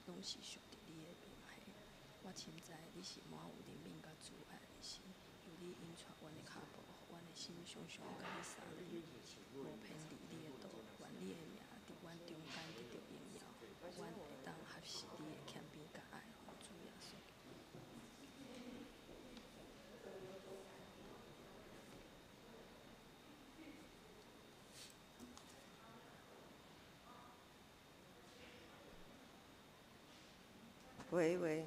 攏是屬佇你的名下。我深知你是滿有憐憫佮慈愛的神，求你引帶阮的跤步，予阮的心常常佮你相連，無偏離你的道。願你的名佇阮中間得著榮耀，予阮會當學習你的謙卑佮愛。奉主耶穌。喂喂。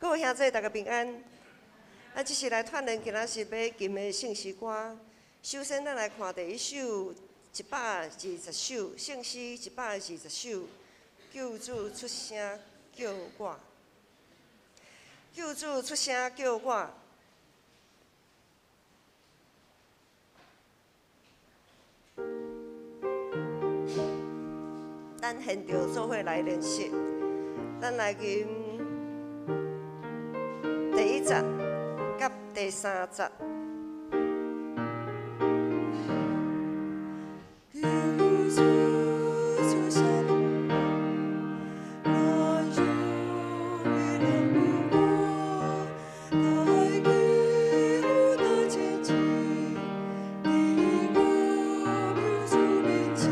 各位兄弟，大家平安。啊，這是來串聯，今仔是欲吟的聖詩歌。首先，咱來看第一首120首，聖詩一百二十首。救主出聲叫我，救主出聲叫我。咱現著做伙來練習，咱來吟第一節佮第三節。救主出聲來讓力量予我，帶基督的前進，佇我救主面前，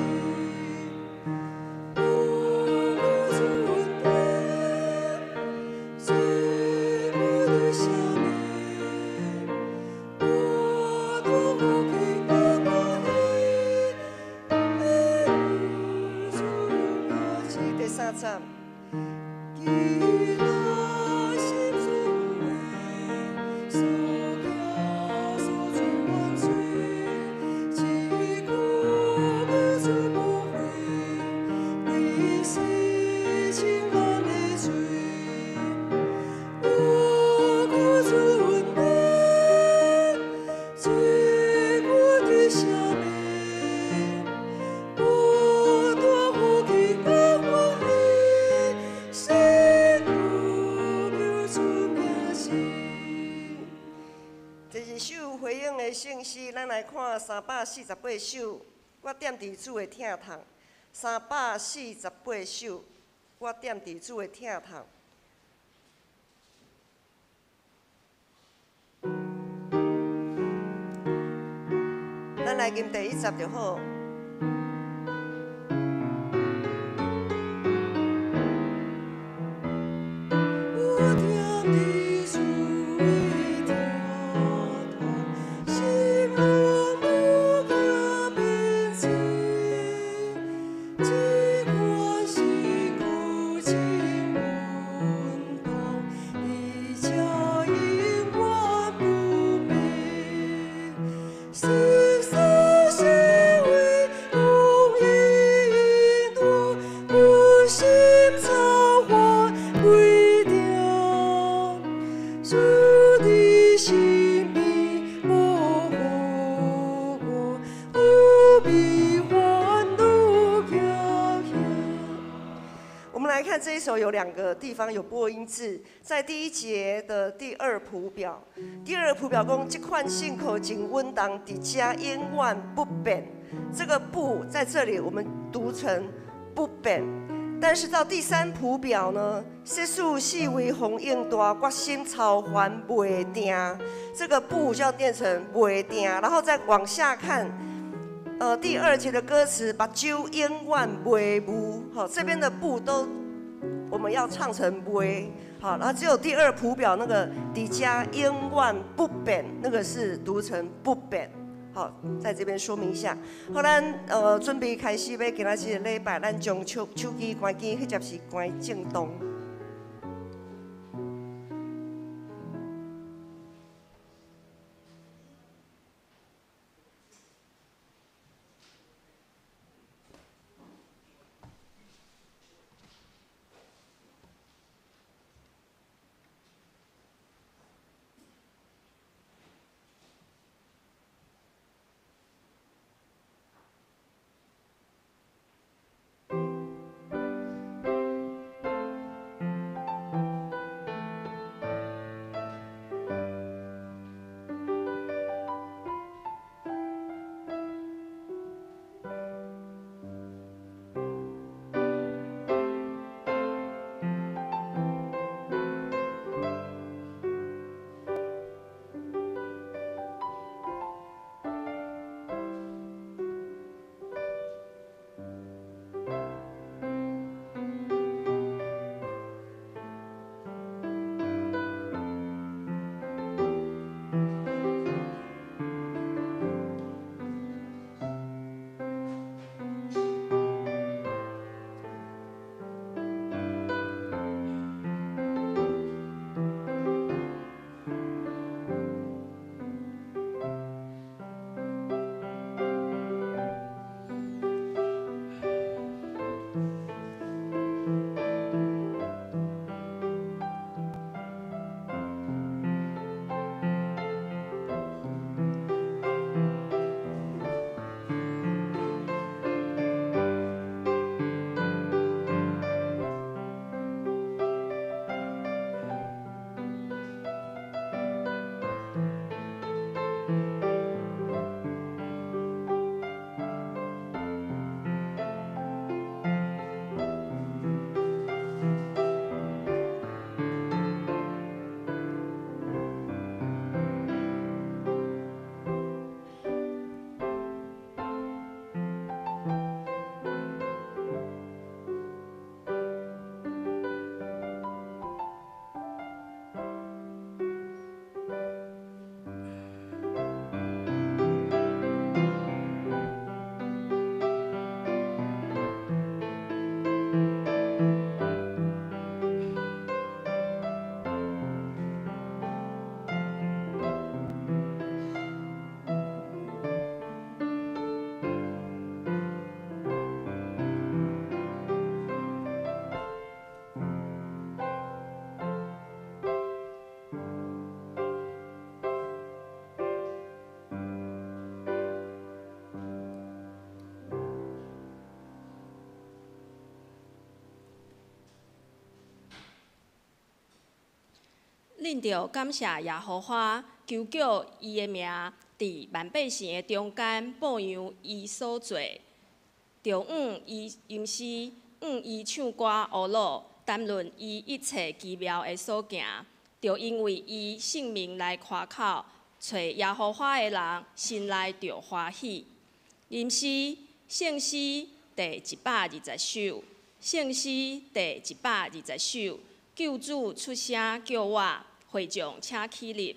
我救主恩典，罪過的赦免，我大福氣甲歡喜，救主名字。第三節。基督心所有的，所行所做萬事，只顧救主寶血，為洗清咱的罪。我救主恩典，罪過的赦免，我大福氣甲歡喜，勝過救主名字。第二首回應的聖詩，咱來看348首。我踮佇主的疼痛。348首，我踮佇主的疼痛。咱來吟第一節就好。我踮佇主的疼痛，心攏無驚變質，這款是苦情運動，而且永遠不變。十字是為公義引導，決心操煩袂定。主佇身邊保護我，有美歡樂行行。我們來看這一首，有兩個地方有播音字，在第一節的第二譜表，第二譜表講這款信靠真穩當，佇遮永遠不變。這個不在這裡我們讀成不變，但是到第三譜表呢，即使四圍風湧大，決心操煩袂定，這個不就要變成袂定，然後再往下看。第二節的歌詞，目睭永遠袂霧，好，這邊的不都我們要唱成袂，好，然後只有第二譜表那個佇遮永遠不變，那個是讀成不變，好，在這邊說明一下。好，咱準備開始欲今仔這個禮拜，咱將手機關機，或者是關震動。恁著感謝耶和華，求叫伊的名，佇萬百姓的中間報揚伊所做，著向伊吟詩，向伊唱歌呵咾，談論伊一切奇妙的所行，著因為伊聖名來誇口，揣耶和華的人心內著歡喜。吟詩，聖詩第120首，聖詩第120首，救主出聲叫我，會眾請起立。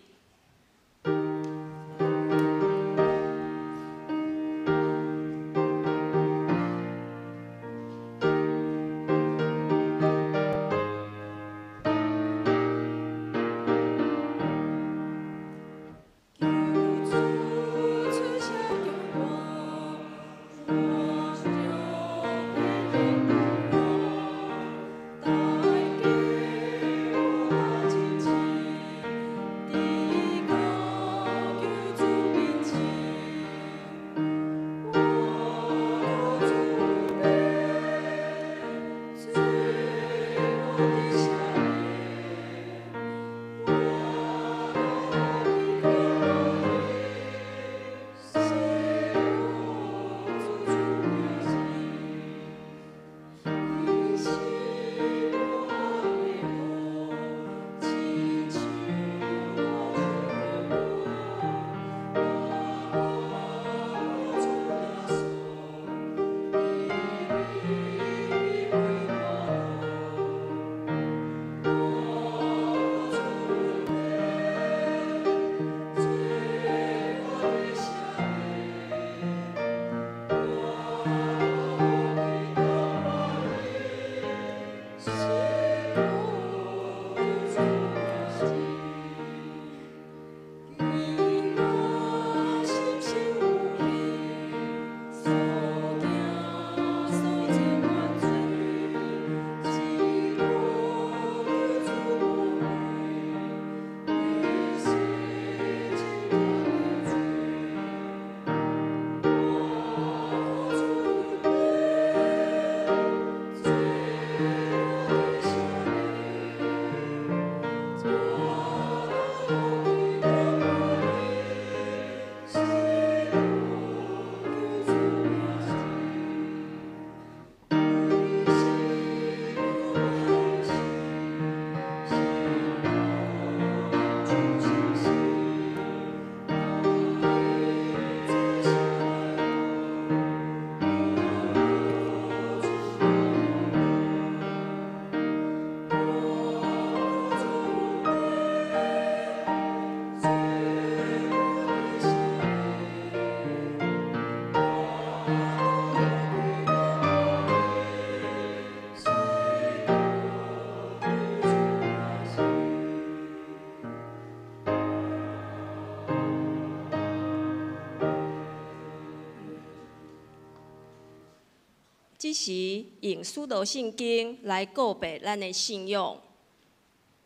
這時用使徒信經來告白咱的信仰，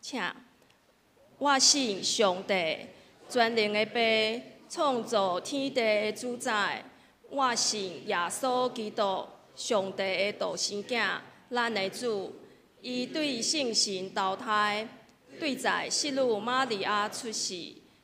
請我信上帝全能的父，創造天地的主宰。我信耶穌基督，上帝的獨生囝，咱的主。伊對聖神投胎，對在聖女瑪利亞出世，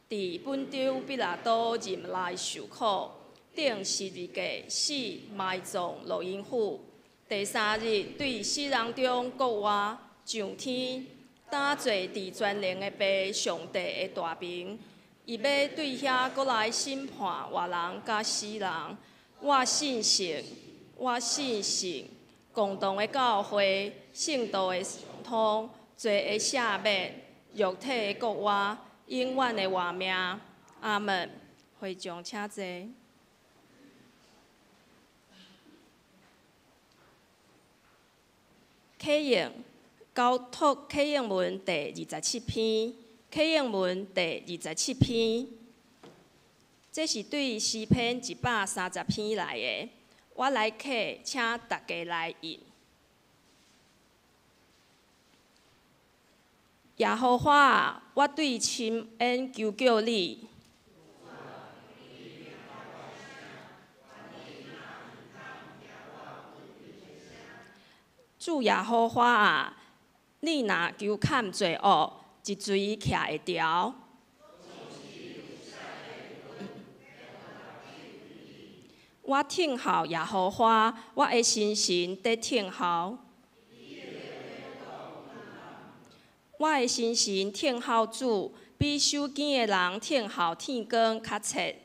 佇本丟彼拉多任內受苦，釘十字架死，埋葬落陰府。第三日對死人中復活，上天，擔坐佇全能的父上帝的大爿。伊欲對遐閣來審判活人佮死人。我信聖，我信聖共同的教會，聖徒的相通，罪的赦免，肉體的復活，永遠的活命。阿門。會眾請坐。啟應交託啟應文第27篇，啟應文第27篇，這是對詩篇130篇來的。我來啟，請大家來應。耶和華啊，我對深淵求叫你。主耶和華啊，你若糾勘罪惡，一槌徛會牢。我等候耶和華，我的心神佇等候。我的心神等候主，比守更的人等候天光較切。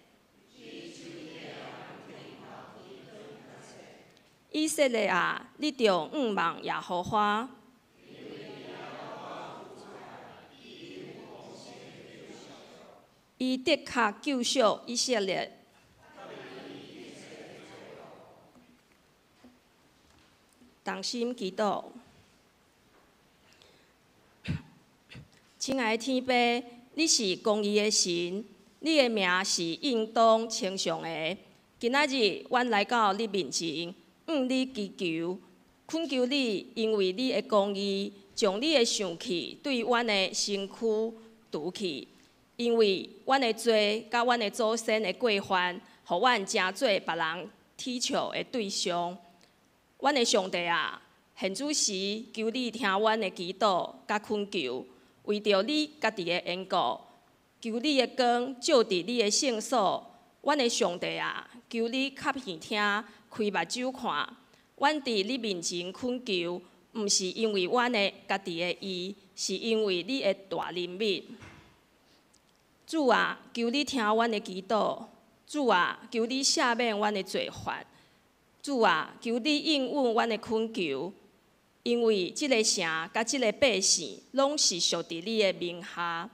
以色列啊，你著仰望耶和華。伊的確救贖以色列。同心祈禱，親愛的天父，你是公義的神，你的名是應當稱頌的。今仔日，阮來到你面前，向你祈求，懇求你，因為你的公義，將你的生氣對阮的身軀除去，因為阮的罪佮阮的祖先的過犯，予阮成做別人恥笑的對象。阮的上帝啊，現此時求你聽阮的祈禱佮懇求，為著你家己的緣故，求你的光照佇你的聖所。阮的上帝啊，求你磕耳聽，開目睭看。阮佇你面前懇求，毋是因為阮的家己的義，是因為你的大憐憫。主啊，求你聽阮的祈禱。主啊，求你赦免阮的罪犯。主啊，求你應允阮的懇求，因為這个城佮這个百姓，攏是屬佇你的名下。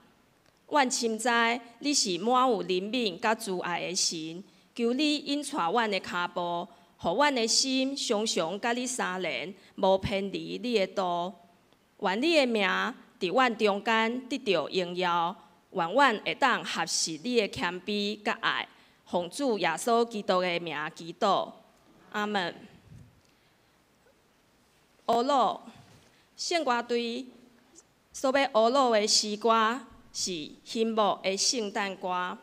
阮深知你是滿有憐憫佮慈愛的神，求你引帶阮的跤步，予阮的心常常佮你相連，無偏離你的道。願你的名佇阮中間得著榮耀，願阮會當學習你的謙卑佮愛，奉主耶穌基督的名祈禱。阿門。烏魯聖歌隊所欲烏魯的詩歌是欣慕的聖誕歌。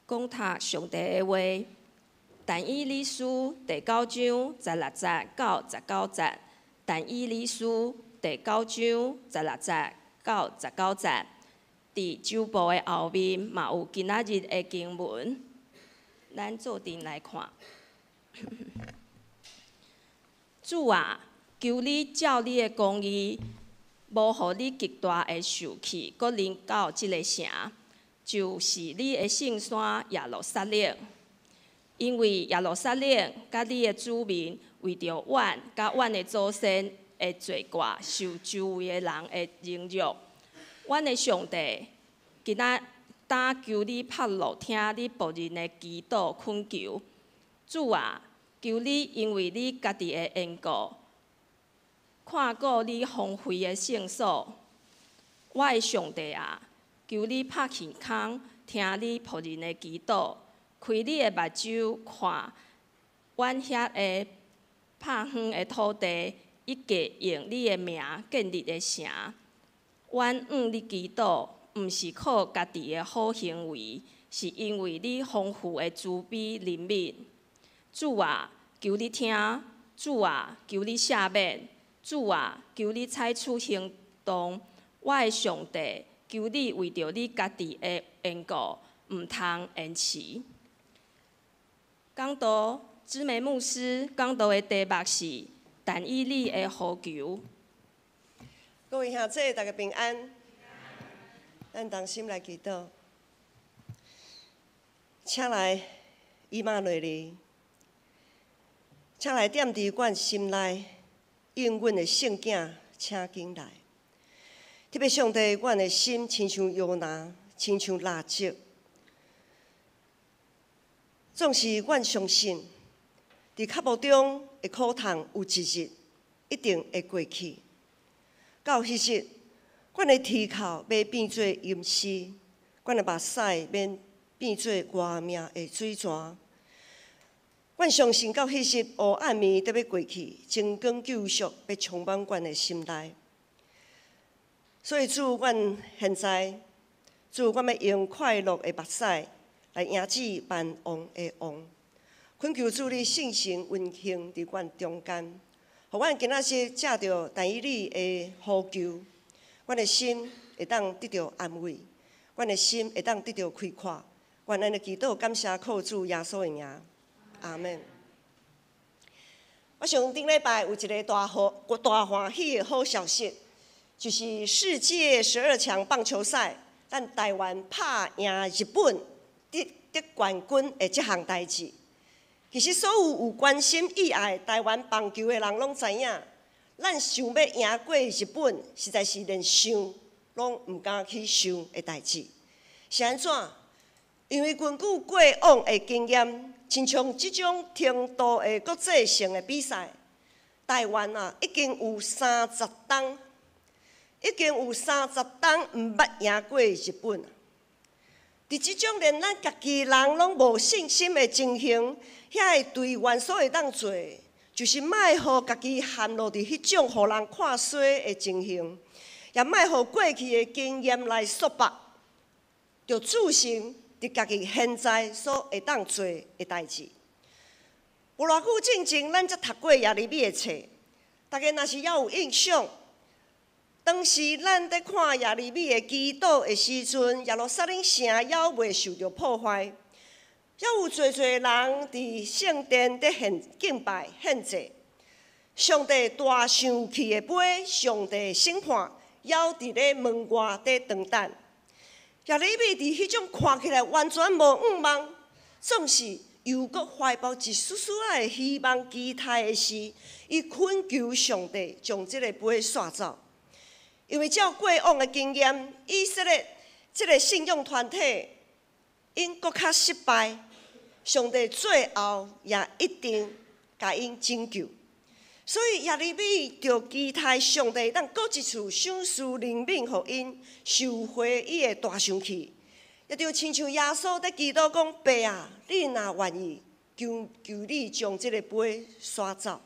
講讀上帝的話，但以理書第九章十六節到十九節。但以理書第九章十六節到十九節，佇周報的後面嘛有今仔日的經文，咱做陣來看。主啊，求你照你的公義，無予你極大的受氣，閣臨到這个城，就是你的聖山耶路撒冷。因為耶路撒冷佮你的子民為著阮佮阮的祖先的罪過，受周圍的人的凌辱。阮的上帝，今仔今求你拍落聽你僕人的祈禱懇求。主啊，求你因為你家己的緣故，看顧你豐肥的聖所。我的上帝啊，求你拍耳孔，聽你僕人的祈禱，開你的目睭看阮遐个拍遠的土地，以及用你的名建立的城。阮向你祈禱，毋是靠家己的好行為，是因為你豐富的慈悲憐憫。主啊，求你聽！主啊，求你赦免！主啊，求你採取行動！我的上帝，求你為著你家己的緣故，毋通延遲。講道姊妹牧師講道的題目是但以理的呼求。各位兄弟，大家平安。咱同心來祈禱，請來以馬內利，請來踮佇阮心內，應阮的聖囝，請緊來。特別上帝，阮的心親像約拿，親像蠟燭。總是阮相信，佇腳步中的苦痛有一日一定會過去。到彼日，阮的啼哭欲變做吟詩，阮的目屎欲變做活命的水泉。阮相信到彼日黑暗暝得欲過去，真光救贖欲充滿阮的心內。所以主，阮現在，主，阮欲用快樂的目屎來迎接萬王的王。懇求主你聖神運行佇阮中間，予阮今仔日藉著但以理的呼求，阮的心會當得著安慰，阮的心會當得著開闊。阮按呢祈禱感謝靠主耶穌的名，阿們。我想頂禮拜有一个大好、大歡喜的好消息，就是世界12強棒球賽，咱台灣拍贏日本得冠軍的這項代誌。其實所有有關心意愛台灣棒球的人攏知影，咱想欲贏過日本，實在是連想攏毋敢去想的代誌。是按怎？因為根據過往的經驗，親像這種程度的國際性的比賽，台灣啊已經有三十冬，已經有三十冬毋捌贏過日本。佇這種連咱家己人攏無信心的情形，遐个隊員所會當做，就是莫予家己陷落佇彼種予人看衰的情形，也莫予過去的經驗來束縛，著注心佇家己現在所會當做的代誌。無偌久進前，咱才讀過耶利米的冊，大家若是猶有印象，當時咱佇看耶利米的祈禱的時陣，耶路撒冷城猶未受著破壞，猶有濟濟人佇聖殿佇獻敬拜獻祭。上帝大生氣的杯，上帝審判，猶佇咧門外佇等等。耶利米佇彼種看起來完全無向望，總是猶閣懷抱一絲絲仔的希望期待的時，伊懇求上帝將這个杯刷走。因為照過往的經驗，以色列這个信仰團體𪜶閣較失敗，上帝最後也一定共𪜶拯救。所以耶利米就期待上帝當閣一次賞賜憐憫予𪜶，收回伊的大生氣。也就親像耶穌佇祈禱講：爸啊，你若願意，求求你將這个杯刷走。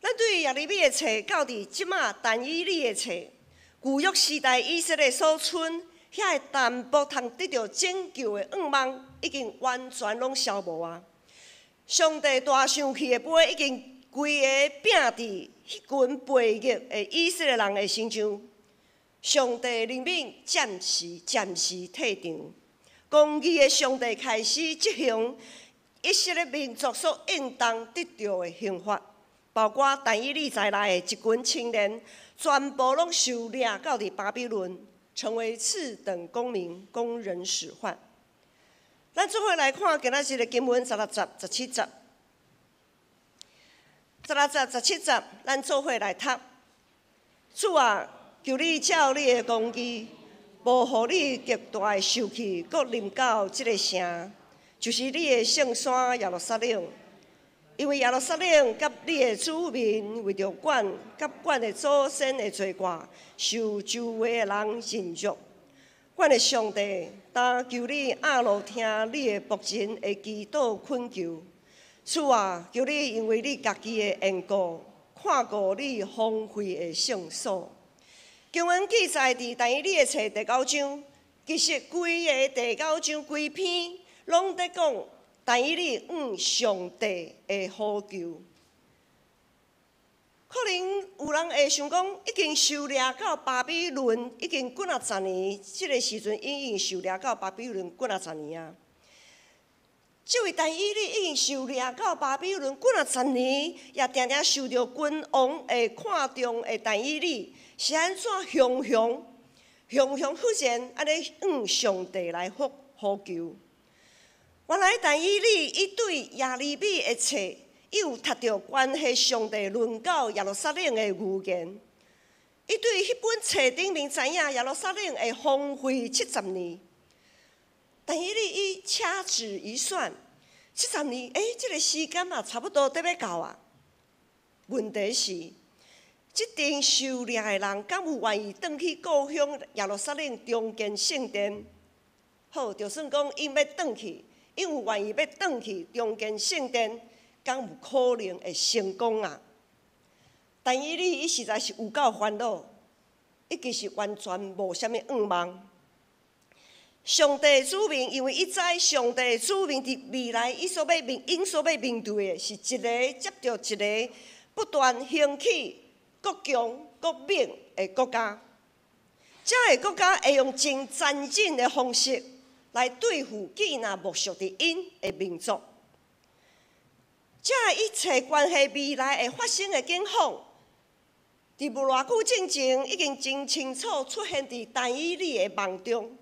咱對耶利米的冊到佇這馬但以理的冊，舊約時代以色列所剩遐个淡薄通得著拯救的愿望，已经完全攏消无啊！上帝大生氣的杯已經規个拚佇彼群背逆的以色列人的身上。上帝憐憫暫時暫時退場，公義的上帝開始執行以色列民族所應當得著的刑罰，包括但以理在內的一群青年，全部攏受掠到佇巴比倫，成為次等公民，供人使喚。咱做伙來看今仔日的經文十六節、十七節，十六節、十七節，咱做伙來讀。主啊，求你照你的公義，無予你極大的受氣，閣臨到這个城，就是你的聖山耶路撒冷。因為耶路撒冷佮你的子民為著阮佮阮的祖先的罪過，受周圍的人凌辱。阮的上帝，但求你掩耳聽你的僕人的祈禱懇求。主啊，求你因為你家己的緣故，看顧你荒廢的聖所。經文記載佇但以理的冊第九章，其實規个第九章規篇攏佇講但以理向上帝的呼求。可能有人會想講，已經受掠到巴比倫已經幾若十年，這个時陣已經受掠到巴比倫幾若十年啊。這位但以理已經受掠到巴比倫幾若十年，也定定受著君王的看重的但以理，是按怎雄雄雄雄忽然按呢向上帝來呼呼求？原來但以理伊對耶利米的冊，伊有讀著關係上帝臨到耶路撒冷的預言。伊對彼本冊頂面知影耶路撒冷會荒廢七十年。但以理伊掐指一算，七十年，欸，這个時間嘛差不多得欲到啊。問題是，這陣受掠的人敢有願意轉去故鄉耶路撒冷重建聖殿？好，就算講𪜶欲轉去，𪜶有願意欲轉去重建聖殿，敢有可能會成功啊？但以理伊實在是有夠煩惱，伊其實完全無啥物願望。上帝子民，因為伊知上帝子民佇未來，伊所欲面，𪜶所欲面對的是一个接著一个不斷興起、閣強閣猛的國家。這个國家會用真殘忍的方式來對付既若無屬佇𪜶的民族。這一切關係未來會發生的景況，佇無偌久進前已經真清楚出現佇但以理的夢中。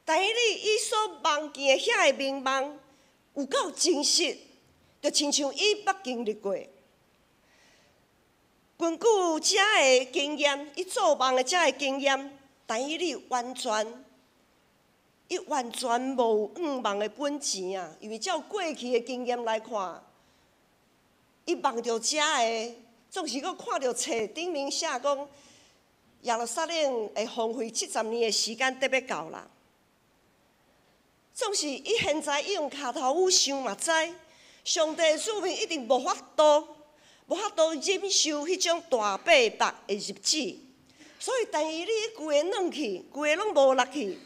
但以理伊所夢見的遐个明夢有夠真實，就親像伊捌經歷過。根據這个經驗，伊做夢的這个經驗，但以理完全，伊完全無願望的本錢啊！因為照過去的經驗來看，伊夢著這个，總是閣看著冊頂面寫講耶路撒冷會荒廢七十年的時間得欲到啦。總是伊現在伊用跤頭趺想嘛知，上帝子民一定無法度，無法度忍受彼種大逼迫的日子，所以但以理規个軟去，規个攏無力去。佇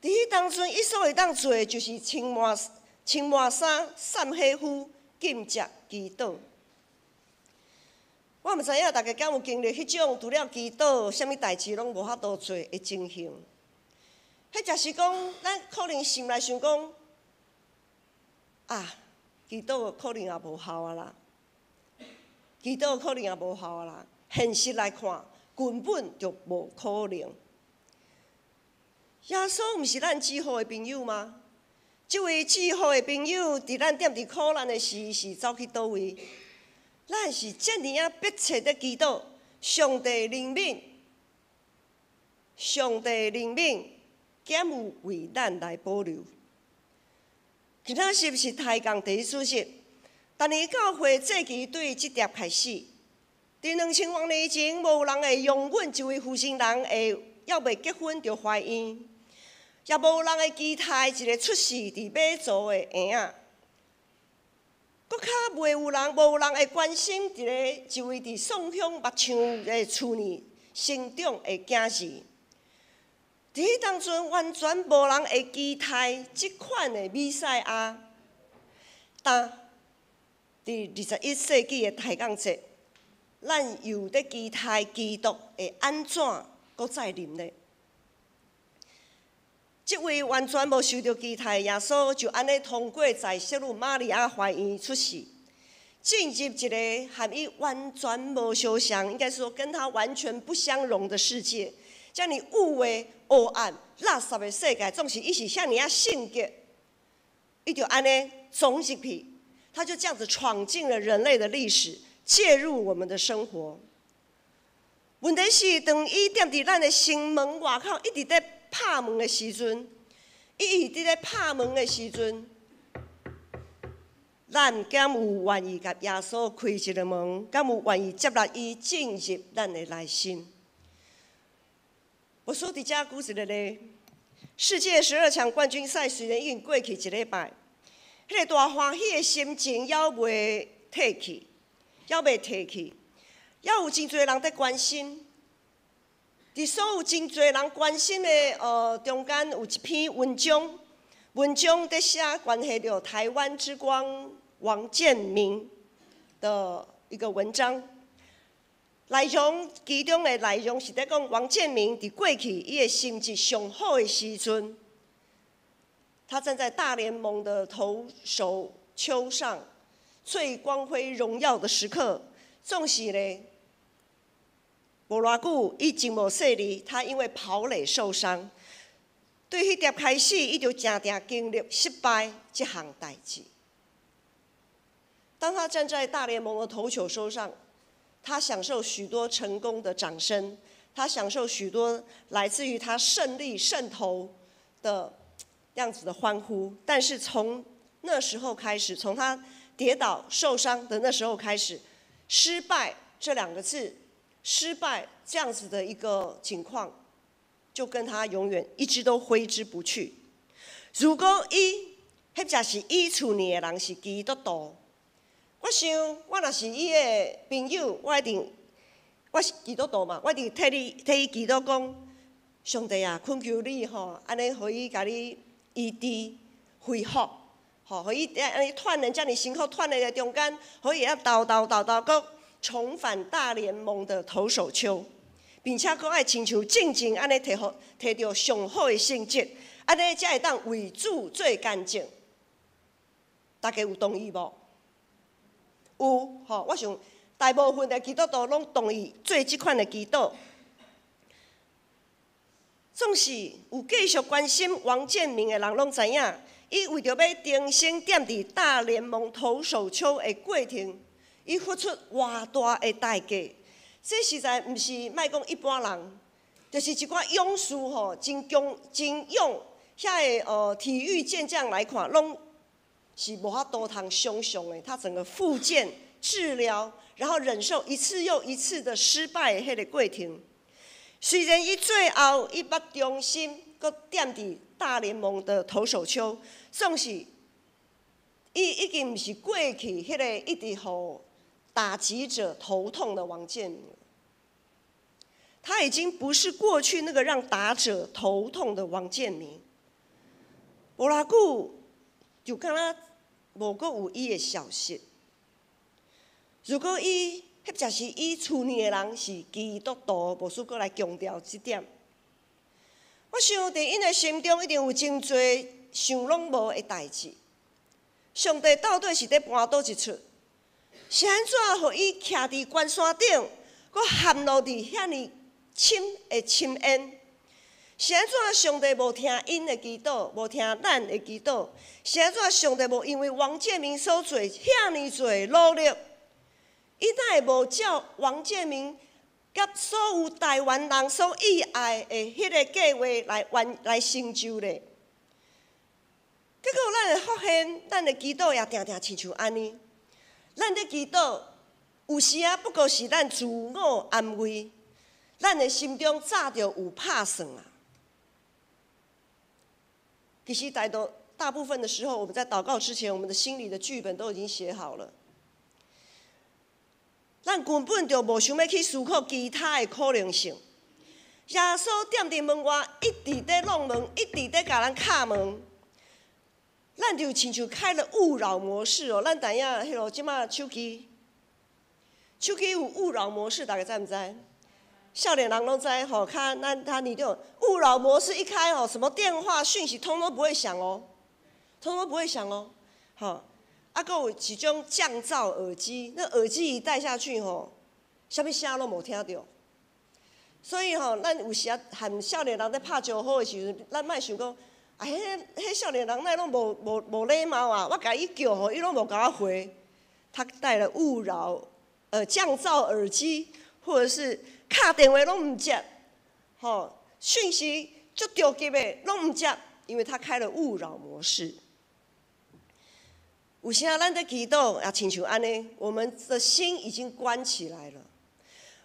彼當陣，伊所會當做的就是穿麻穿麻衫、散火敷、禁食、祈禱。我毋知影大家敢有經歷彼種除了祈禱，啥物代誌攏無法度做的情形。彼者是講，咱可能心內想講，啊，祈禱可能也無效啊啦，祈禱可能也無效啊啦。現實來看，根本就無可能。耶穌毋是咱至好的朋友嗎？這位至好的朋友，佇咱踮佇苦難的時，是走去佗位？咱是遮爾仔迫切佇祈禱，上帝憐憫，上帝憐憫，敢有為咱來保留？今仔日是抬槓第一主日，逐年教會祭期對這疊開始。佇2000外年前，無人會容忍一位負心人會猶未結婚就懷孕，也無人會期待一个出世佇馬槽的嬰仔。閣較袂有人，無人會關心一个一位佇宋鄉牧場的厝內成長的囝兒。佇佇彼當陣完全無人會期待這款的彌賽亞。但佇21世紀的抬槓節，咱又佇期待基督會按怎閣再臨呢？這位完全無受著期待的耶穌，就按呢通過在聖女瑪利亞懷孕出世，進入一个和伊完全無相像，應該說跟他完全不相容的世界，遮爾污穢、黑暗、垃圾的世界，總是伊是遐爾仔聖潔，伊就按呢鑽入去，他就這樣子闖進了人類的歷史，介入我們的生活。問題是，當伊踮佇咱的心門外口一直佇拍門的時陣，伊一直佇拍門的時陣，咱敢有願意共耶穌開一个門？敢有願意接納伊進入咱的內心？我說佇遮舉一个例，世界12強冠軍賽雖然已經過去一禮拜，彼个大歡喜的心情猶未褪去，猶未褪去，猶有真濟人佇關心。佇所有真濟人關心的中間，有一篇文章，文章佇寫關係著台灣之光王建民的一個文章。內容其中的內容是佇講王建民佇過去伊的成績上好的時陣，他站在大聯盟的投手丘上最光輝榮耀的時刻，總是咧。無偌久，伊真無細膩，他因為跑壘受傷，對彼粒開始，伊就定定經歷失敗這項代誌。當他站在大聯盟的投手丘上，他享受許多成功的掌聲，他享受許多來自於他勝利勝投的樣子的歡呼。但是從那時候開始，從他跌倒受傷的那時候開始，失敗這兩個字，失敗這樣子的一個情況，就跟他永遠一直都揮之不去。如果伊彼或者是伊厝內的人是基督徒，我想我若是伊的朋友，我一定我是基督徒嘛，我一定替你替伊祈禱講，上帝啊，懇求你吼，按呢予伊共你醫治恢復，吼，予伊按呢喘的遮爾辛苦喘的的中間，予伊會當沓沓沓沓閣重返大聯盟的投手丘，並且閣愛親像進前按呢提予提著上好的成績，按呢才會當為主做見證。大家有同意無？有吼，我想大部分的基督徒攏同意做這款的祈禱。總是有繼續關心王建民的人攏知影，伊為著欲重新踮佇大聯盟投手丘的過程，伊付出偌大的代價。這實在毋是莫講一般人，就是一寡勇士吼，真強、真勇，遐个體育健將來看，攏是無法度通想像的。他整個復健治療，然後忍受一次又一次的失敗的彼个過程。雖然伊最後伊捌重新閣踮佇大聯盟的投手丘，總是伊已經毋是過去彼个一直予打擊者頭痛的王建民。他已經不是過去那個讓打者頭痛的王建民。無偌久就敢若無閣有伊的消息。如果伊彼或者是伊厝內的人是基督徒，無需閣來強調這點。我想佇𪜶的心中一定有真濟想攏無的代誌。上帝到底是佇搬佗一出？是按怎予伊徛佇懸山頂，閣陷落佇遐爾深的深淵？是按怎上帝無聽𪜶的祈禱，無聽咱的祈禱？是按怎上帝無因為王建民所做遐爾濟努力，伊哪會無照王建民佮所有台灣人所意愛的彼個計劃來完來成就咧？結果咱會發現，咱的祈禱也定定親像按呢。咱咧祈禱，有時啊不過是咱自我安慰，咱的心中早就有拍算啊。其實大多大部分的時候，我們在禱告之前，我們的心裡的劇本都已經寫好了。咱根本就無想欲去思考其他的可能性。耶穌踮佇門外，一直佇弄門，一直佇共人敲門。咱就親像開了勿擾模式哦。咱知影彼囉這馬手機，手機有勿擾模式，大家知毋知？少年人攏知吼，較咱較年長，勿擾模式一開吼，什麼電話訊息通通不會響哦，通通不會響哦，吼。啊，閣有一種降噪耳機，那耳機一戴下去吼，啥物聲攏無聽著。所以吼，咱有時啊，和少年人咧拍招呼的時陣，咱莫想講，啊，彼少年人哪攏無禮貌啊！我共伊叫吼，伊攏無共我回。他戴了勿擾降噪耳機，或者是敲電話攏毋接，吼，訊息足著急的攏毋接，因為他開了勿擾模式。有時啊，咱佇祈禱也親像按呢，我們的心已經關起來了，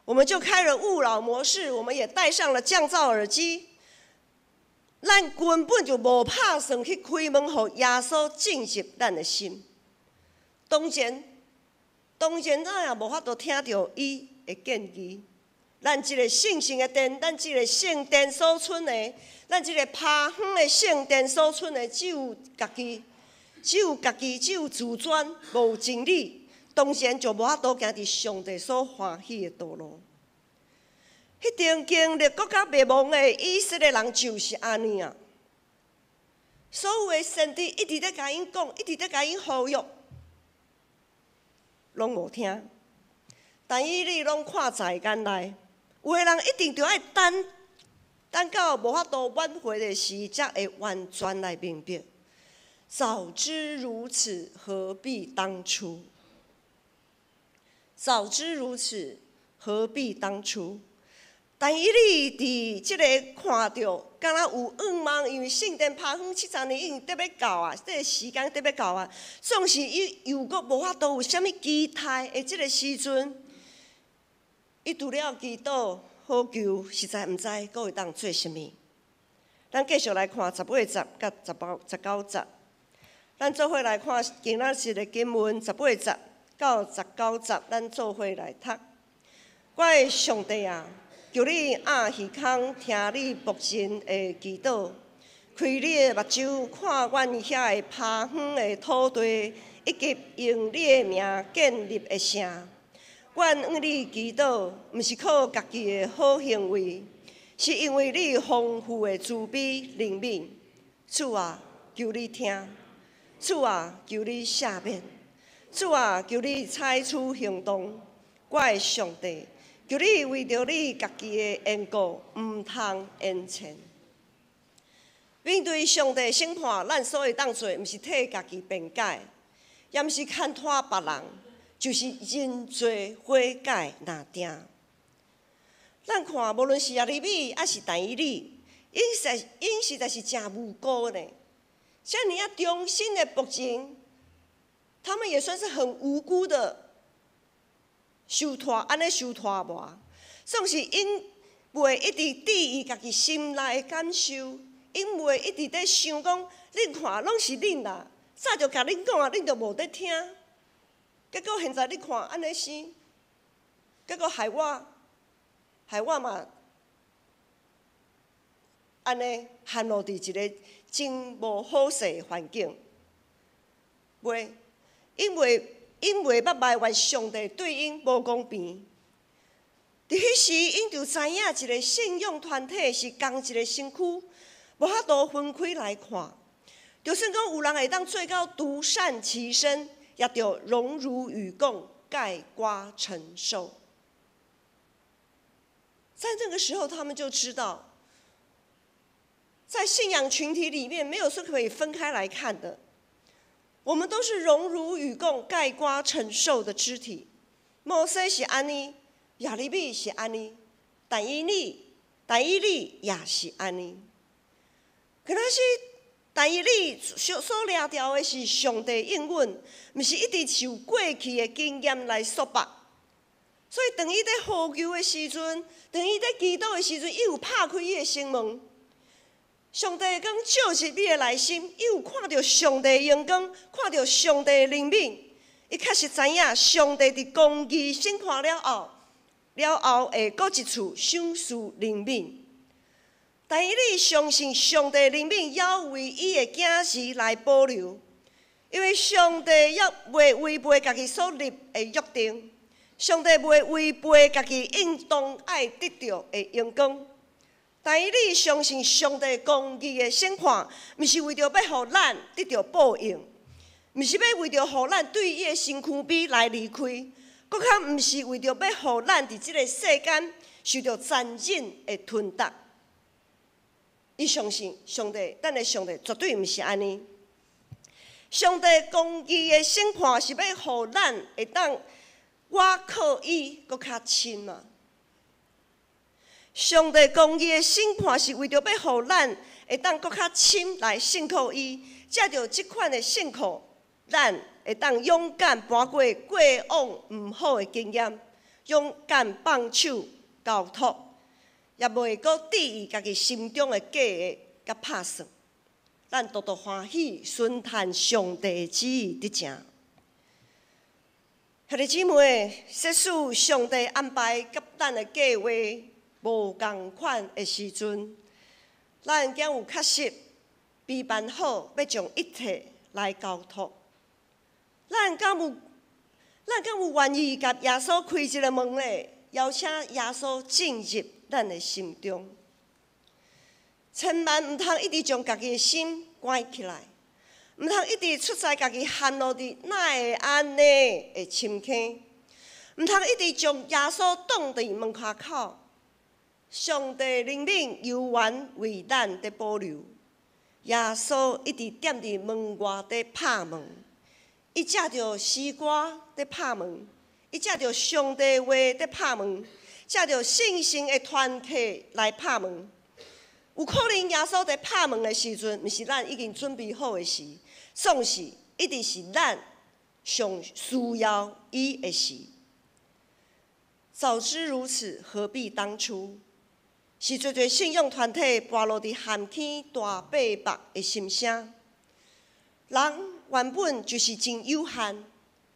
我們就開了勿擾模式，我們也戴上了降噪耳機，咱根本就無拍算去開門，予耶穌進入咱的心。當然，當然，咱也無法度聽著伊的建議。咱這個聖聖的殿，咱這個聖殿所剩的，咱這個拍遠的聖殿所剩的，只有家己，只有家己，只有自尊，無真理，當然就無法度行佇上帝所歡喜的道路。彼陣經歷國家滅亡的以色列人就是按呢啊！所有的先知一直咧共𪜶講，一直咧共𪜶呼籲，攏無聽。但以理攏看在眼內，有的人一定著愛等，等到無法度挽回的時，才會完全來明白。早知如此，何必當初？早知如此，何必當初？但以理佇這个看著，敢若有願望，因為聖殿拍遠70年已經得欲到啊，這个時間得欲到啊，總是伊又閣無法度有啥物期待的這个時陣，伊除了祈禱、呼求，實在毋知閣會當做啥物。咱繼續來看18節佮18、19節，咱做伙來看今仔日的經文18節到19節，咱做伙來讀。我的上帝啊！求你掩耳孔聽你僕人的祈禱，開你的目睭看阮遐个拍遠的土地，以及用你的名建立的城。阮向你祈禱，毋是靠家己的好行為，是因為你豐富的慈悲憐憫。主啊，求你聽！主啊，求你赦免！主啊，求你採取行動！我的上帝，求你為著你家己的緣故，毋通延遲。面對上帝審判，咱所會當做，毋是替家己辯解，也毋是牽拖別人，就是認罪悔改若定。咱看，無論是耶利米，抑是但以理，𪜶實在是誠無辜呢。遮爾仔忠心的僕人，他們也算是很無辜的。受拖按呢受拖磨，總是𪜶袂一直注意家己心內的感受，𪜶袂一直佇想講，恁看攏是恁啦，早就共恁講啊，恁就無佇聽。結果現在你看按呢生，結果害我嘛按呢陷落佇一个真無好勢的環境。袂，𪜶袂。𪜶袂捌埋怨上帝對𪜶無公平。佇彼時，𪜶就知影一个信仰團體是仝一个身軀，無法度分開來看。就算講有人會當做到獨善其身，也著榮辱與共，蓋瓜承受。在那個時候，他們就知道，在信仰群體裡面，沒有說可以分開來看的。我們都是榮辱與共、蓋瓜承受的肢體。摩西是按呢，耶利米是按呢，但以理也是按呢。可能是但以理所掠著的是上帝應允，毋是一直受過去的經驗來束縛。所以當伊佇呼求的時陣，當伊佇祈禱的時陣，伊有拍開伊的心門。上帝光照入你的內心，伊有看著上帝的榮光，看著上帝的憐憫，伊確實知影上帝佇公義審判了後，了後會閣一次賞賜憐憫。但以理相信上帝憐憫，猶為伊的囝兒來保留，因為上帝猶袂違背家己所立的約定，上帝袂違背家己應當愛得著的榮光。但以理相信上帝公義的審判，毋是為著欲予咱得著報應，毋是欲為著予咱對伊的身軀邊來離開，閣較毋是為著欲予咱佇這个世間受著殘忍的吞噬。伊相信上帝，咱的上帝絕對毋是按呢。上帝公義的審判是欲予咱會當倚靠伊閣較深啊！上帝公義的審判是為著欲予咱會當閣較深來信靠伊，藉著這款的信靠，咱會當勇敢跋過過往毋好的經驗，勇敢放手交託，也袂閣質疑家己心中的計劃佮拍算。咱獨獨歡喜，順趁上帝的旨意佇行。兄弟姊妹，即使上帝安排佮咱的計劃無仝款的時陣，咱敢有確實備辦好，欲將一切來交託？咱敢有願意共耶穌開一个門咧，邀請耶穌進入咱的心中？千萬毋通一直將家己的心關起來，毋通一直出在家己陷落佇哪會按呢的深坑，毋通一直將耶穌擋佇門跤口。上帝憐憫猶原為咱佇保留，耶穌一直踮佇門外佇拍門，伊藉著詩歌佇拍門，伊藉著上帝話佇拍門，藉著聖城的團體來拍門。有可能耶穌佇拍門的時陣，毋是咱已經準備好的時，總是一直是咱上需要伊的時。早知如此，何必當初？是濟濟信仰團體跋落佇陷坑大八百的心聲。人原本就是真有限，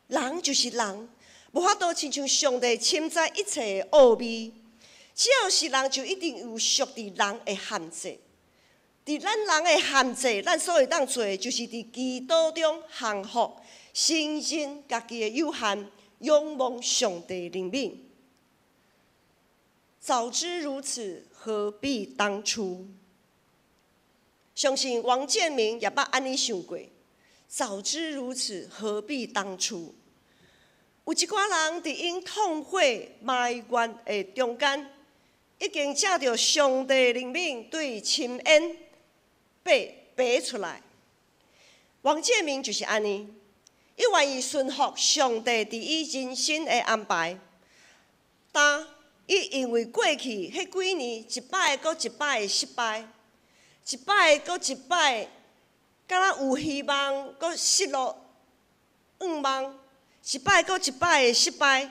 人就是人，無法度親像上帝深知一切的奧秘。只要是人，就一定有屬佇人的限制。佇咱人的限制，咱所會當做的，就是佇基督中降服，承認家己的有限，仰望上帝憐憫。早知如此，何必當初？相信王建民也捌按呢想過。早知如此，何必當初？有一寡人佇𪜶痛悔埋怨的中間，已經藉著上帝憐憫對深淵爬爬出來。王建民就是按呢，伊願意順服上帝佇伊人生的安排。但伊因為過去彼幾年一擺閣一擺的失敗，一擺閣一擺，敢若有希望，閣失落願望，一擺閣一擺的失敗，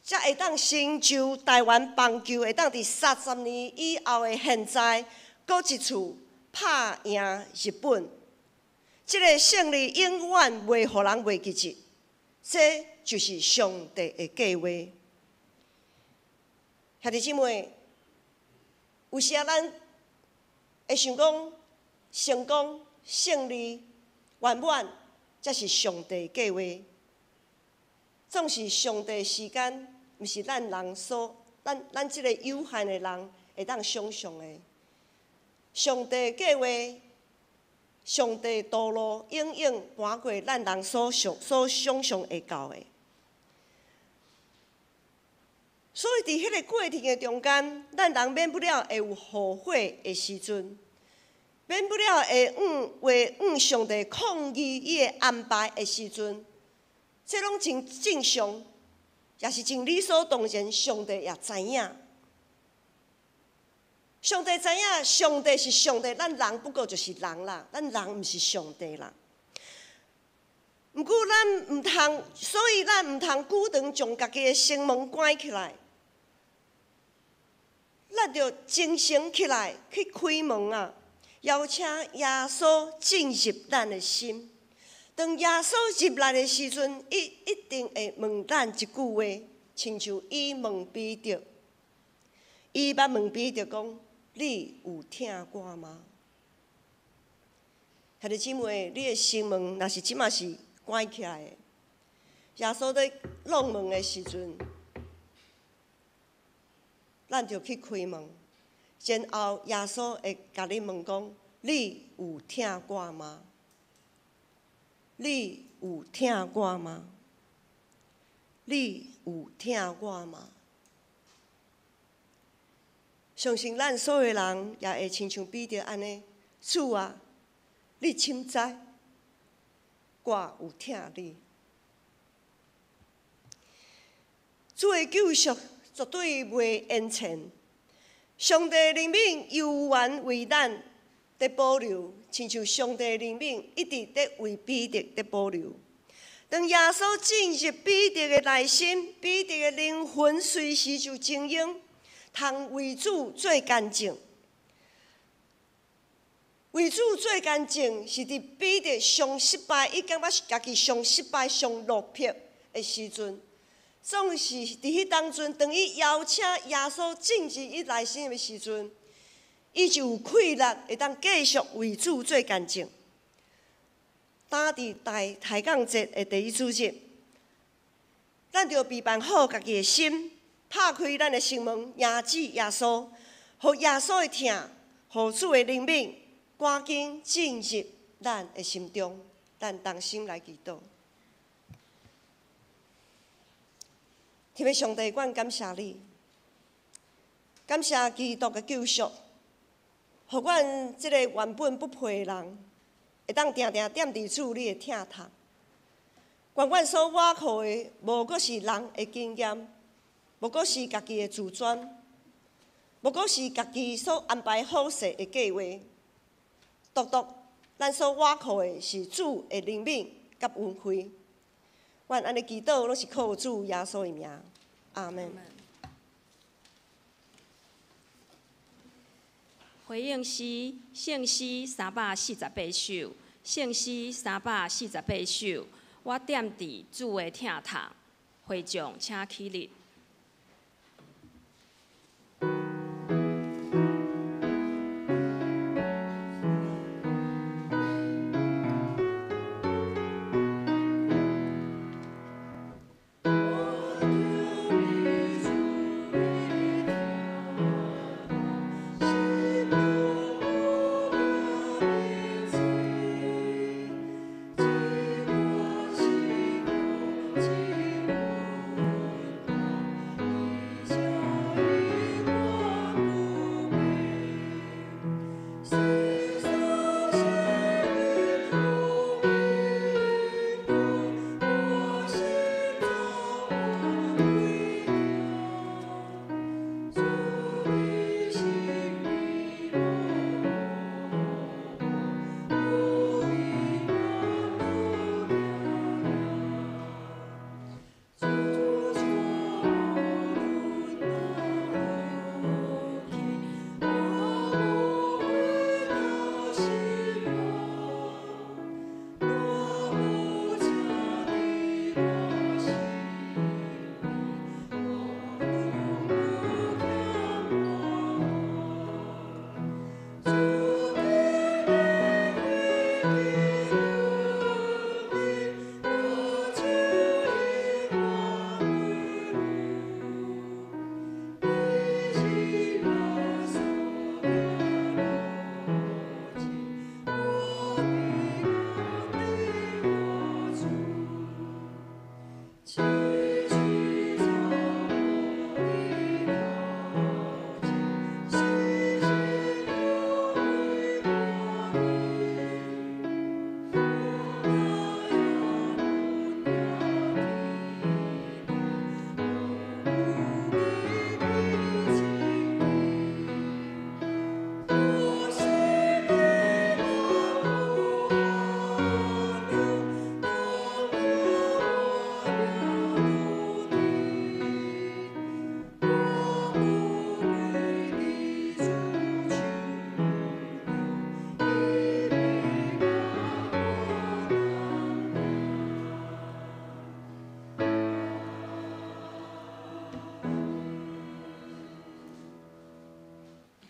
才會當成就台灣棒球會當佇30年以後的現在，閣一次拍贏日本。這個勝利永遠袂予人袂記得，這就是上帝的計劃。兄弟姊妹，有時啊，咱會想講成功、勝利、圓滿，才是上帝計劃。總是上帝時間，毋是咱人所，咱這个有限的人會當想像的。上帝計劃，上帝道路，永遠跋過咱人所想像會到的。所以，佇彼个過程的中間，咱人免不了會有後悔的時陣，免不了會向上帝抗議伊的安排的時陣，這攏真正常，也是真理所當然。上帝也知影，上帝知影，上帝是上帝，咱人不過就是人啦，咱人毋是上帝啦。毋過咱毋通，所以咱毋通久長將家己的心門關起來。咱著精神起來去開門啊！邀請耶穌進入咱的心。當耶穌入來的時陣，伊一定會問咱一句話，親像伊問彼得，伊捌問彼得講：你有疼我吗？兄弟姊妹，你的心门若是这马是关起来的，耶稣咧弄门的时阵，咱就去开门，然后耶稣会共你问讲：你有疼我吗？你有疼我吗？你有疼我吗？相信咱所有人也会亲像彼得按呢，主啊，你深知我有疼你。主的救赎绝对袂延迟，上帝怜悯犹原为咱伫保留，亲像上帝怜悯一直伫为彼得伫保留。当耶稣进入彼得的内心，彼得的灵魂随时就精英，通为主做见证。为主做见证，是伫彼得上失败，伊感觉家己上失败、上落魄的时阵，总是伫彼当阵，当伊邀请耶稣进入伊内心的时阵，伊就有气力会当继续为主做见证。当伫大抬杠节的第一主日，咱著备办好家己的心，拍开咱的心门，迎接耶稣，予耶稣的疼，予主的怜悯，赶紧进入咱的心中。咱同心来祈祷。天父上帝，阮感谢你，感谢基督的救赎，予阮这个原本不配的人，会当定定踮伫主你的疼痛。愿阮所倚靠的，无阁是人的经验，无阁是家己的自尊，无阁是家己所安排好势的计划。独独咱所倚靠的是主的怜悯佮恩惠。阮按呢祈祷，拢是靠主耶稣的名。阿们。回应诗，圣诗348首，圣诗348首。我踮伫主的疼痛，会众请起立。我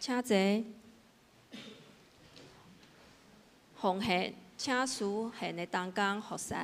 請坐。奉獻，請司獻的同工服侍。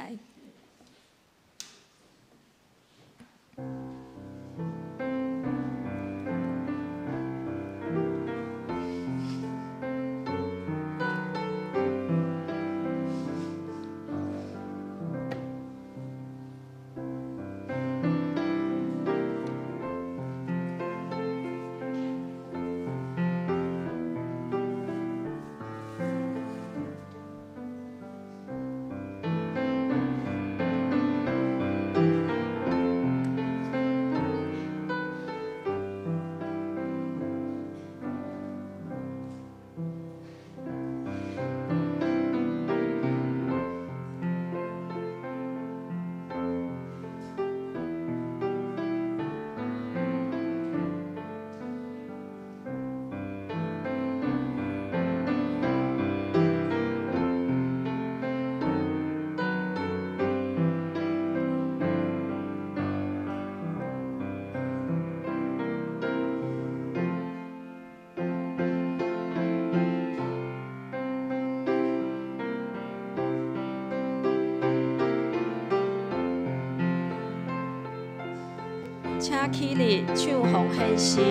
請起立唱奉獻詩。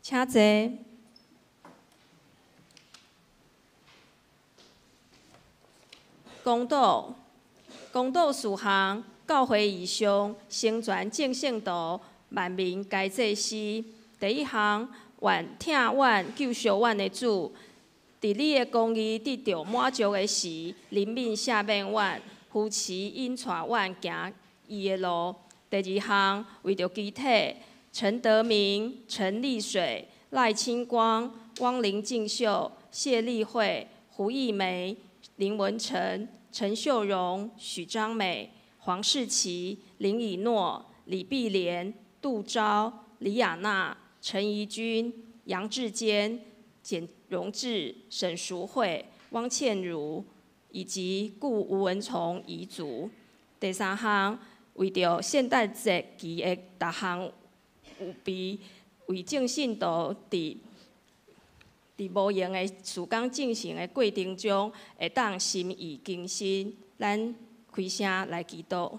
請坐。公道，公道事项，教会以上，成全众圣徒，万民皆祭司。第一项，愿疼阮救赎阮的主，伫你的公义得著满足的时，怜悯赦免阮，扶持引带阮行义的路。第二项，为著肢体。陈德明、陈丽水、赖清光、汪林静秀、谢丽慧、胡义梅、林文成、陈秀荣、许章美、黄世奇、林以诺、李碧莲、杜昭、李亚娜、陈怡君、杨志坚、简荣志、沈淑慧、汪倩如以及顾吴文崇遗族。第三项，为著圣诞节期的逐项预备，为众信徒伫无闲的时间进行的过程中，会当心意更新。咱开声来祈祷。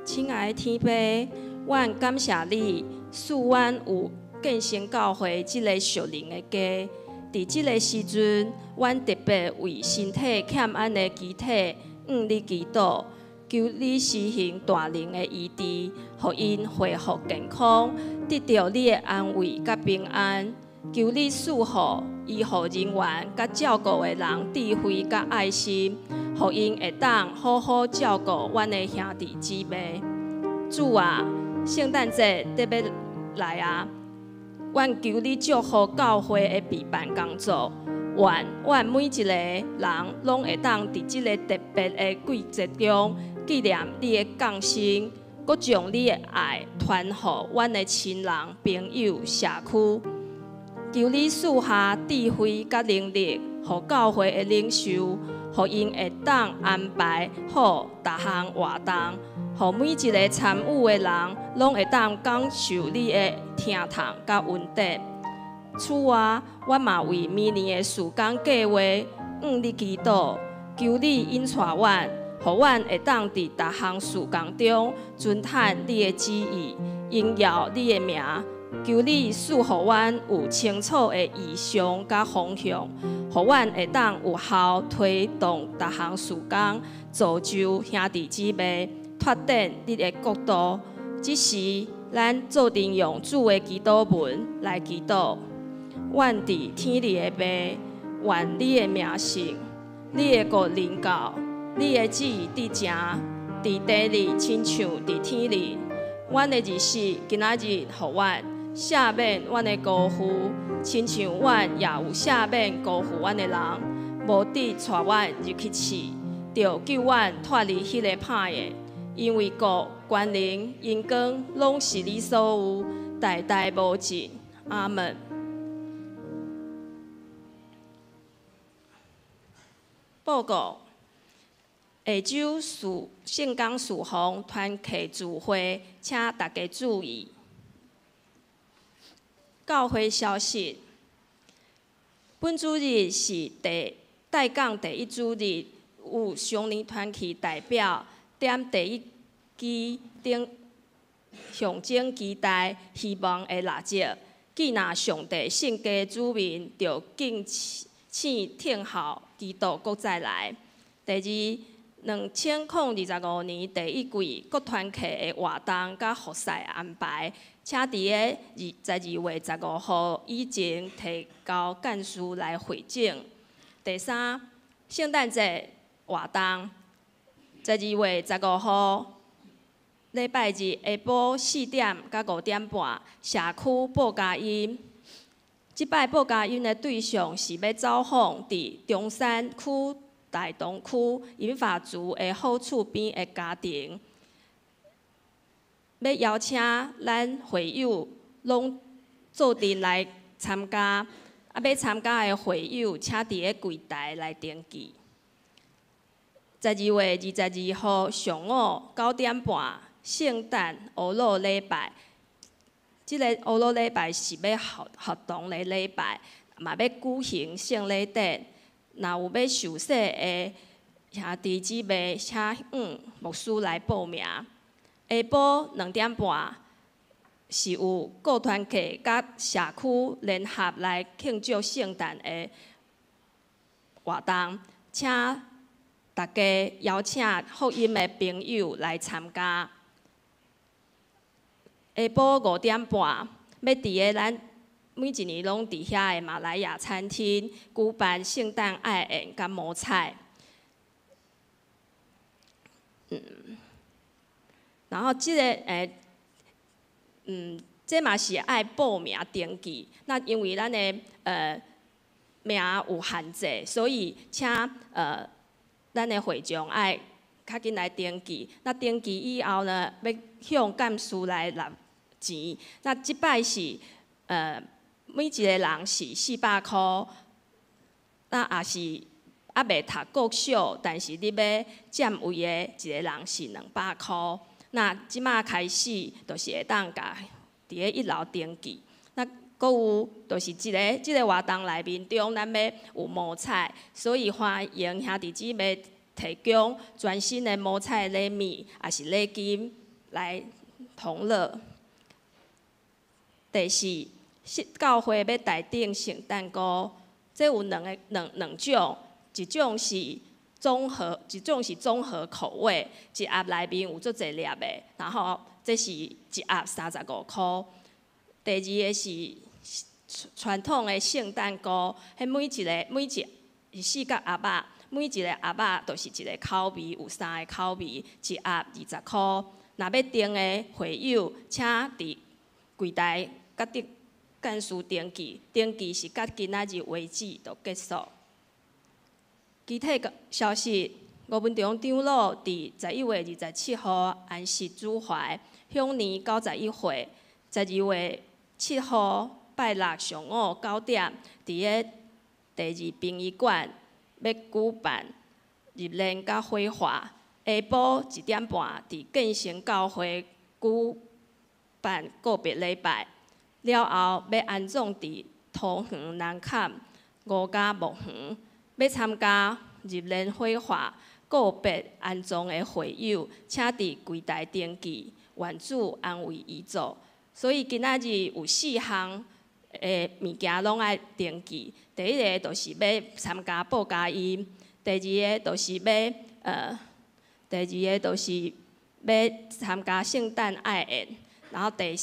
亲爱的天父，阮感谢你，赐阮有建成教会这个属灵的家。伫这个时阵，阮特别为身体欠安的肢体向你祈祷，求你施行大能的醫治，予𪜶恢復健康，得著你的安慰佮平安。求你賜予醫護人員佮照顧的人智慧佮愛心，予𪜶會當好好照顧阮的兄弟姊妹。主啊，聖誕節得欲來啊！阮求你祝福教會的備辦工作，願阮每一个人攏會當佇這个特別的季節中紀念你的降生，閣將你的愛傳予阮的親人、朋友、社區。求你賜下智慧佮能力，予教會的領袖，予𪜶會當安排好逐項活動，予每一个參與的人攏會當感受你的疼痛佮恩典。主啊，阮嘛為明年的事工計劃向你祈禱，求你引帶阮，予阮會當佇逐項事工中遵行你的旨意，榮耀你的名。求你賜予阮有清楚的異象佮方向，予阮會當有效推動逐項事工，造就兄弟姊妹，拓展你的國度。這時，咱做陣用主的祈禱文來祈禱。阮佇天裡的父，願你的名聖，你的國臨到，你的旨意得成，佇地裡親像佇天裡。阮的日食今仔日予阮，赦免阮的辜負，親像阮也有赦免辜負阮的人。無得帶阮入去試，著救阮脫離彼個歹的。因為國、權能、榮光，攏是你所有，代代無盡。阿門。報告：下週事聖工事奉團契聚會，請大家注意。教會消息：本主日是第代講第一主日，有少年團契代表點第一支頂象徵期待希望的蠟燭，既若上帝聖家子民，就敬請聽候基督閣再來。第二，2025年第一季各團契的活動佮服事安排，請佇个12月15號以前提交幹事來匯整。第三，聖誕節活動，12月15號禮拜日下晡4點到5點半，社區報佳音。這擺報佳音的對象是欲走訪佇中山區、大同區銀髮族的好厝邊的家庭，欲邀請咱會友攏做陣來參加。啊，欲參加的會友，請佇个櫃台來登記。12月22號上午9點半，聖誕烏魯禮拜。這个烏魯禮拜是欲學堂的禮拜，嘛欲舉行聖禮典。若有欲受洗的兄弟姊妹，請向牧師來報名。下晡2點半是有各團契佮社區聯合來慶祝聖誕的活動，請大家邀請福音的朋友來參加。下晡5點半，欲佇个咱每一年攏佇遐的馬來亞餐廳舉辦聖誕愛宴佮摸彩。然後這个這嘛是愛報名登記。那因為咱的名有限制，所以請咱的會眾愛較緊來登記。那登記以後呢，欲向幹事來納錢。那這擺是每一个人是400箍，那也是猶未讀國小，但是你欲佔位的一个人是200箍。那這馬開始，就是會當共佇咧一樓登記。那閣有，就是這个活動內面中，咱欲有摸彩，所以歡迎兄弟姊妹提供全新的摸彩禮物，抑是禮金來同樂。第四，教會欲代訂聖誕歌，這有兩種，一種是綜合，一種是綜合口味，一盒內面有足濟粒的，然後這是一盒35箍。第二个是傳統的聖誕菇，彼每一个每一是四角盒仔，每一个盒仔就是一个口味，有三个口味，一盒20箍。若欲訂的會友，請佇櫃台佮佇幹事登記，登記是到今仔日為止就結束。其他消息，吳文忠長老佇11月27號安息主懷，享年91歲。12月7號拜六上午9點，佇个第二殯儀館欲舉辦入殮佮火化。下晡1點半，佇建成教會舉辦告別禮拜，了後欲安葬佇桃園南崁吳家墓園。欲參加入殮火化、告別安葬的會友，請佇櫃台登記，願主安慰遺族。所以今仔日有四項的物件攏愛登記。第一个就是欲參加報佳音，第二个就是欲參加聖誕愛宴，然後第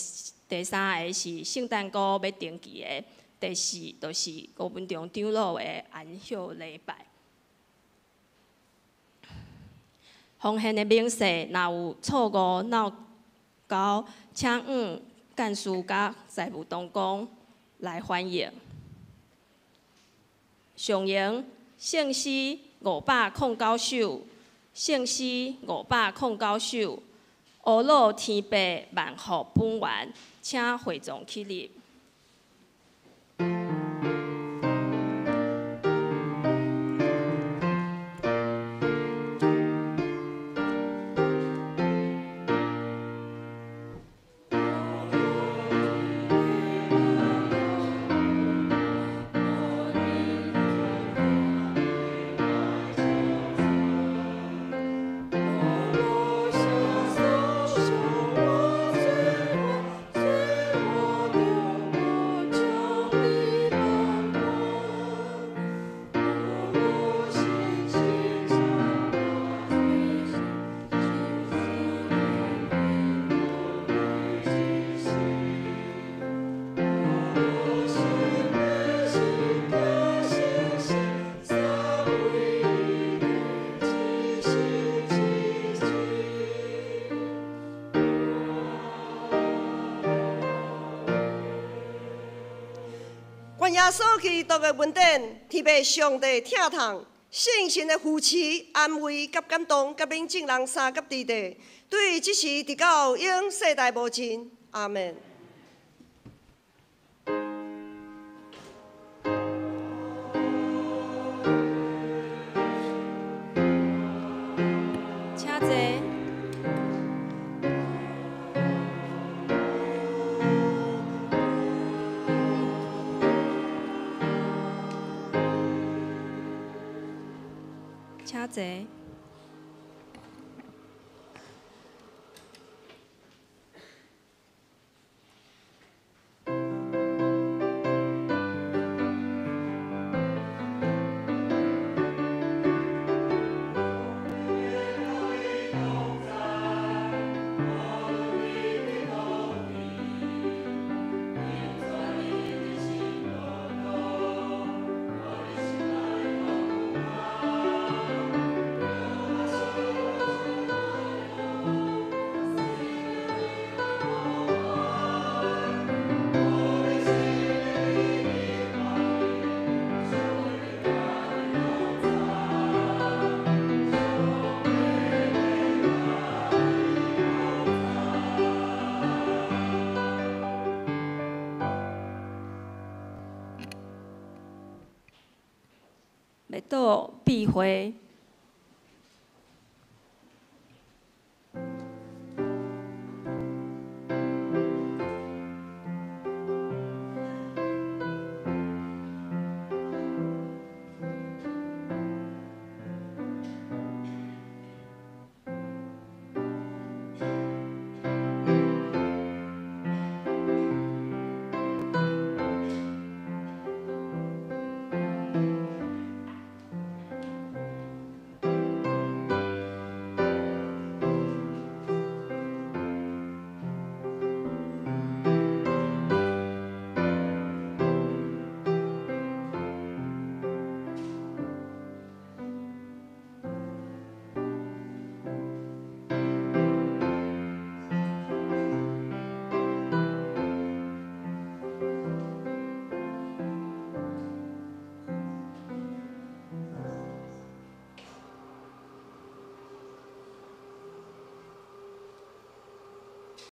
三个是聖誕歌欲登記的，第四就是吳文忠長老的安息禮拜。奉獻的明細若有錯誤、鬧交，請向幹事佮財務同工來反映。上榮聖詩509首，聖詩509首，烏魯天父萬福本源，請會眾起立。願耶穌基督的恩典，天父上帝疼痛，聖神的扶持、安慰佮感動，佮恁眾人三佮弟弟，對這時直到永世代無盡。阿們。請坐。請坐。到闭會。